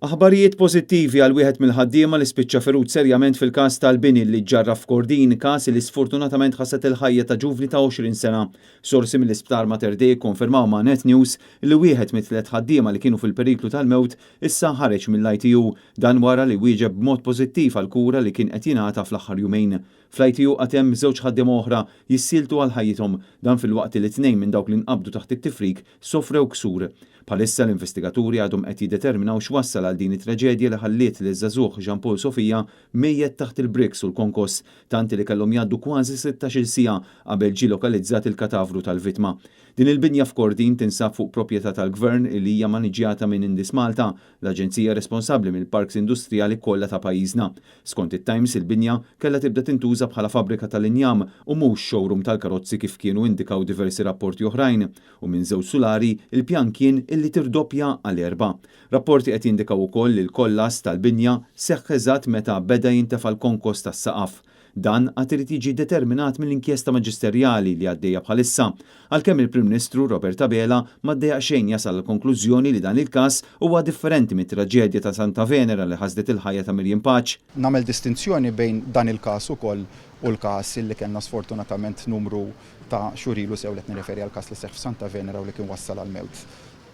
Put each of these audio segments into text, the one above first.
Aħbarijiet pożittivi għal wieħed mill-ħaddiema li spiċċa ferut serjament fil-każ tal-bini li ġġarraf f'Kordin, każ li sfortunatament ħasad il-ħajja ta' ġuvni ta' 20 sena. Sorsi mill-Isptar Mater Dei kkonfermaw ma' Net News li wieħed mit-tliet ħaddiema li kienu fil-periklu tal-mewt issa ħareġ mill-ITU, dan wara li wieġeb b'mod pożittiv għall-kura li kien qed jingħata fl-aħħar jumejn. Fl-ITU għad hemm żewġ ħaddiema oħra jissieltu għal ħajjithom, dan filwaqt li tnejn minn dawk li nqabdu taħt it-tifrik sofrew ksur. Bħalissa l-investigaturi għadhom qed jiddeterminaw x'wassal għal din it-traġedja li ħalliet liż-żagħżugħ Jean Paul Sofia mejjet taħt il-briks u l-konkos, tant li kellhom jgħaddu kważi 16-il siegħa qabel ġie lokalizzat il-katavru tal-vittma. Din il-binja f'Kordin tinsab fuq proprjetà tal-Gvern li hija maniġġjata minn Indis Malta, l-aġenzija responsabbli mill-parks industrijali kollha ta' pajjiżna. Skont it-Times, il-binja kellha tibda tintuża bħala fabbrika tal-injam u mhux showroom tal-karozzi kif kienu indikaw diversi rapporti oħrajn, u minn żewġ sulari il-pjan kien illi tirdoppja għal erba'. Rapporti qed jindikaw ukoll li l-kollass tal-binja seħħ eżatt meta beda jintefa' l-konkos tas-saqaf. Dan għad irid jiġi determinat mill-inkjesta maġisterjali li għaddejja bħalissa. Għalkemm il-Prim Ministru Robert Abela ma ddejjaq xejn jasal għall-konklużjoni li dan il-każ huwa differenti mit-traġedja ta' Santa Venera li ħasdet il-ħajja ta' Miriam Pace. Nagħmel distinzjoni bejn dan il-każ ukoll u l-każ li kellna sfortunatament numru ta' xhur ilu sew li qed nirreferi għall-każ li seħħ f'Santa Venera u li kien wassal għall-mewt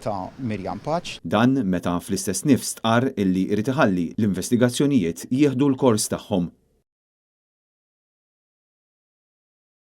ta' Miriam Pace. Dan meta fl-istess nifs stqarr illi jrid iħalli l-investigazzjonijiet jieħdu l-kors tagħhom.